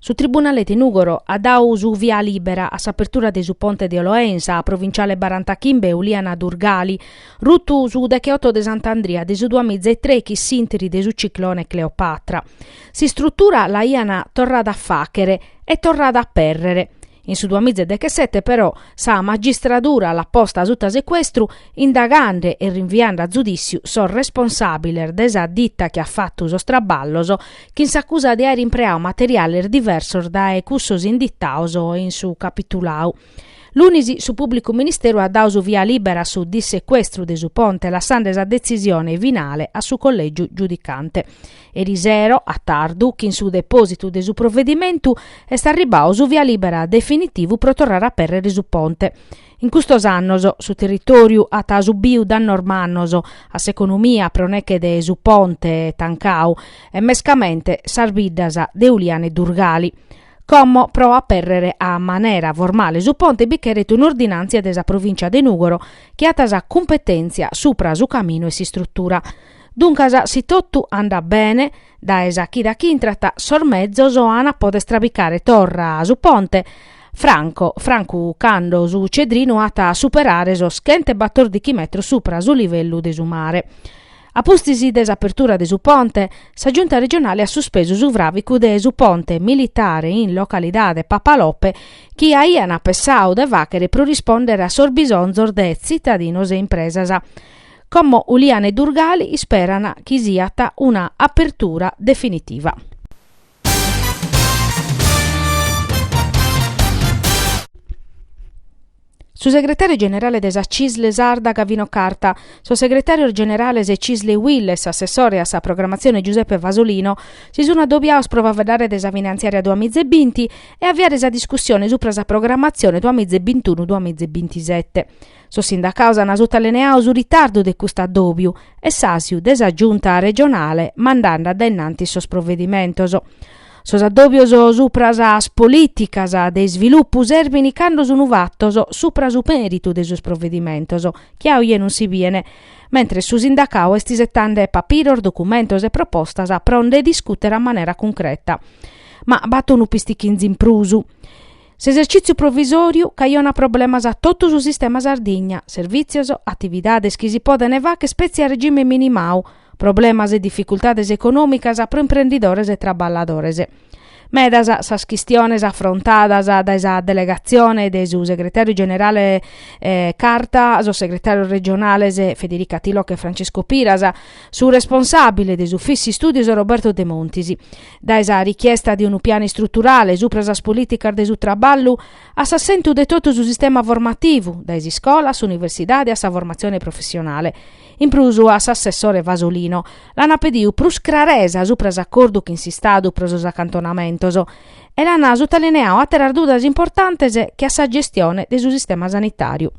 Su Tribunale de Nùgoro at dadu su via lìbera a s'apertura de su ponte de Oloè in sa provinciale barantachimbe Uliana-Durgali, rutu su decheoto de Sant'Andria de su duamiza e trèichi in s'ìnteri de su ciclone Cleopatra. S'istrutura l'aian torrada a fàchere e torrada a apèrrere. In su duamiza e dechesete però sa magistradura l'at posta suta secuestru indagande e rinviande a zudissiu sos responsàbiles de sa dita chi at fatu sos traballos chin s'acusa de àere impreadu materiales diversos dae cussos inditados in su capitulau. Lunis su pùblicu ministeru at dadu su via lìbera a su dissecuestru de su ponte lassande sa detzisione finale a su collègiu giudicante. Erisero, a tardu, chin su depòsitu de su provedimentu, est arribbadu su via lìbera definitivu pro torrare a apèrrere su ponte. In custos annos su territòriu at subiu dannos mannos a s'economia pro neche de su ponte tancadu e mescamente sas biddas de Uliana e Durgali. Como pro apèrrere a manera formale su ponte bi cheret un'ordinàntzia de sa Provìncia de Nùgoro chi at sa cumpetèntzia supra su caminu e s'istrutura. Duncas, si totu andat bene, dae sa chida ch'intrat, sos mezos an a poder trabicare torra su ponte, franco, francu cando su Cedrinu at a superare sos chentebatorbighi metros supra su livellu de su mare. A pustis de s'apertura de su ponte, sa Giunta regionale at suspesu su fràvicu de su ponte militare in localidade Papalope chi aian pessadu de fàghere pro rispòndere a sos bisonzos de tzitadinos e impresas. Como Uliana e Durgali isperan chi siat una apertura definitiva. Su segretàriu generale de sa Cisl sarda Gavino Carta, sos segretàrios generales Cisl e Uil e s'assessore a sa programmatzione Giuseppe Fasolino si sun adobiados pro faeddare de sa finantziària duamiza e binti e aviare sa discussione supra sa programmatzione duamiza e bintunu duamiza e bintisete. Sos sindacados an sutalineadu su ritardu de custu addòbiu e s'àsiu de sa Giunta regionale mandende a dae innantis sos provedimentos. Sos addòbios supra sas polìticas de isvilupu serbint cando sunt fatos supra su mèritu de sos provedimentos, chi a oje non si bien, mentres su sindacadu est isetende papiros, documentos e propostas pro nde discùtere a manera cuncreta. Ma b'at unu pistichinzu in prus. S'esercìtziu provisòriu cajonat problemas a totu su sistema Sardigna, servìtzios, atividades chi si podent fàghere petzi a regime minimadu, problemas e dificultades econòmicas pro imprendidores e traballadores. Medas sas chistiones afrontadas dae sa delegatzione de su segretàriu generale Carta, sos segretàrios regionales Federica Tilocca e Francesco Piras, su responsàbile de s'Ufìtziu Istùdios Roberto Demontis. Dae sa richiesta de unu pianu istruturale supra sas polìticas de su traballu a s'assentu de totu su sistema formativu, dae s'iscola a s'universidade a sa formatzione professionale. In prus a s'assessore Fasolino l'ant pedidu prus craresa supra s'acordu chin s'Istadu pro sos acantonamentos e l'ant sutalineadu àteras dudas importantes che a sa gestione de su sistema sanitàriu.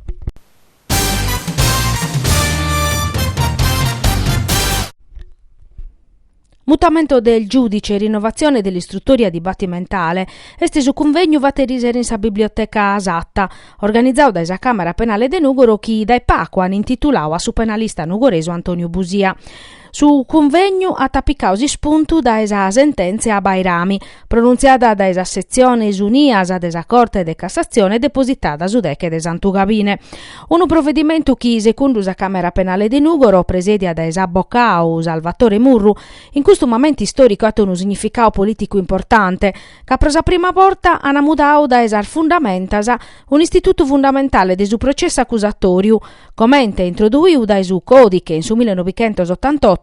Mutamento del giudice e rinnovazione dell'istruttoria dibattimentale est su cunvegnu fatu erisero in sa biblioteca Satta, organizadu dae sa Càmera Penale de Nùgoro chi dae pagu an intituladu a su penalista nugoresu Antonio Busia. Su cunvegnu at picadu s'ispuntu dae sa sentèntzia Bajrami, pronuntziada dae sas setziones unias de sa Corte de Cassatzione e depositada su deche de Santu Gabine. Unu provedimentu chi, segundu sa Càmera Penale de Nùgoro, presèdia dae s'abocadu Salvatore Murru, in custu mamentu istòricu at unu significadu polìticu importante, ca pro sa prima borta an mudadu dae sas fundamentas un'istitutu fundamentale de su processu acusatòriu, comente introduidu dae su còdiche in su millenovichentosotantotto,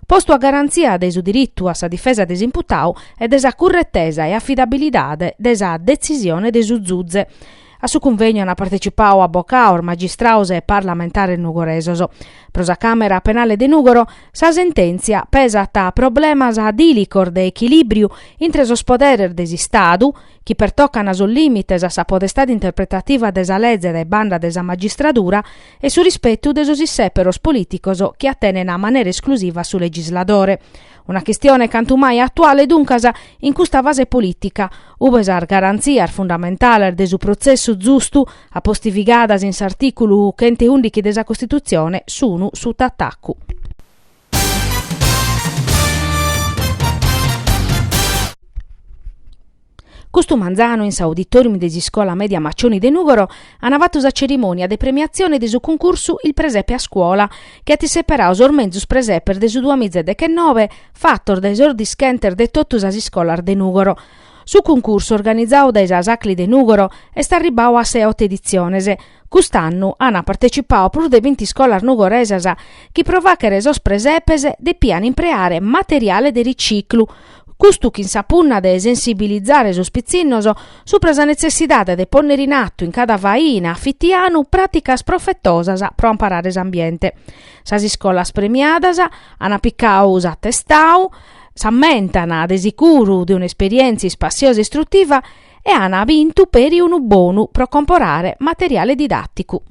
postu a garantzia de su diritu a sa difesa de s'imputadu e de sa curretesa e afidabilidade de sa detzisione de su zuze. A su cunvegnu ant partecipadu abocados, magistrados e parlamentares nugoresos. Pro sa Càmera Penale de Nùgoro, sa sentèntzia pesat problemas dìlicos de echilìbriu intre sos poderes de s'Istadu, chi pertocan sos lìmites a sa podestade interpretativa de sa leze dae banda de sa magistradura e su rispetu de sos issèperos polìticos chi atenen a manera esclusiva a su legisladore. Una chistione cantu mai atuale duncas in custa fase polìtica, ube sas garantzias fundamentales de su protzessu zustu, apostivigadas in s'artìculu chent'e ùndichi de sa Costitutzione, sun suta atacu. Custu manzanu in s'auditorium de s'iscola media Maccioni de Nùgoro an fatu sa cerimònia de premiatzione de su cuncursu Il Presepe a Scuola, chi at isseperadu sos menzus presepes de su duamiza e dechenobe fatos dae sos dischentes de totu sas iscolas de Nùgoro. Su cuncursu organizadu dae sa Sacli de Nùgoro est arribbadu a sa 'e oto editziones. Cust'annu an partecipadu prus de binti iscolas nugoresas chi pro fàghere sos presepes depian impreare materiale de riciclu, custu chin sa punna de sensibilizare sos pitzinnos supra sa netzessidade de pònnere in atu in cada faina a fitianu pràticas profetosas pro amparare s'ambiente. Sas iscolas premiadas an picadu s'atestadu, s'ammentan de sicuru de un'esperièntzia ispassiosa e istrutiva e an bintu peri unu bonu pro comporare materiale didàticu.